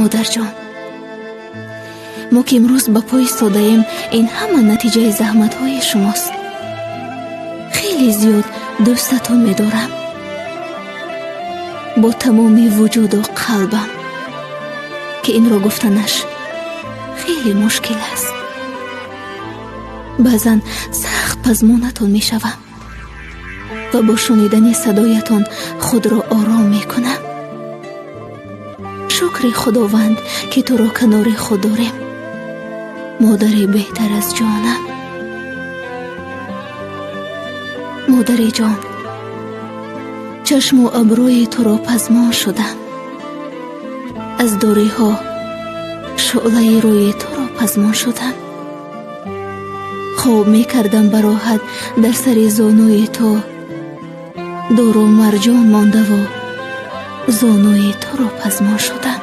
Модарҷон, мо ки имрӯз ба по истодаем, ин ҳама натиҷаи заҳматҳои шумост. Хеле зиёд дӯстатон медорам бо тамоми вуҷуду қалбам, ки инро гуфтанаш хеле мушкил аст. Баъзан сахт пазмонатон мешавам ва бо шунидани садоятон худро ором мекунам. Шукри Худованд, ки туро канори худ дорем, модари беҳтар аз ҷонам. Модари ҷон, чашму абрӯи туро пазмон шудам, аз дуриҳо шӯълаи рӯи туро пазмон шудам. Хоб мекардам бароҳат дар сари зонуи ту, дуру марҷон мондаву зонуи туро пазмон шудам.